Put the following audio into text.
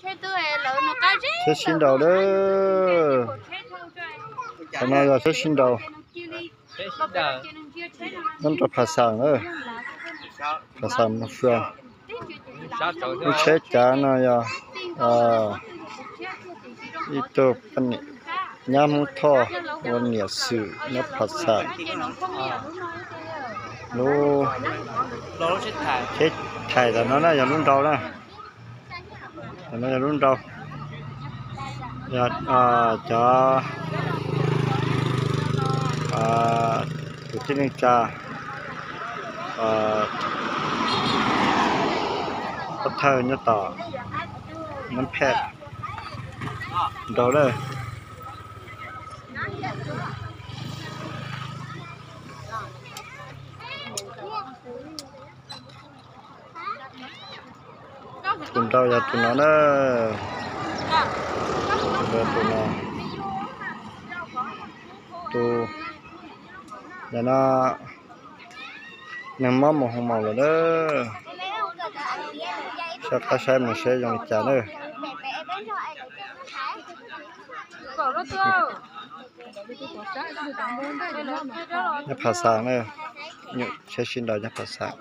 Tsheb sib nraus lawm. Qhov no yog tsheb sib nraus nyob rau Phas Xas na. Phas Xas Mos Fwm. Lub tsheb cav no yog ib tug poj niam nyab Hmoob Thoj ua niam xwm nyob Phas Xas. Lub tsheb thais tam no na yog lub nrau na. Tam no yog lub nrau. Yog cov kwv tij neej tsa, pov thawj nyob tom Nab Phej nrau lawm. Tus nrau yog tus no na. Tus nrau tus no. Tus, yog no neeg mob mus hoo maus lawm na. Soj qab saib mus seb zoo li cas na. Nyob Phas Xas na, nyuam tsheb sib nraus nyob Phas Xas.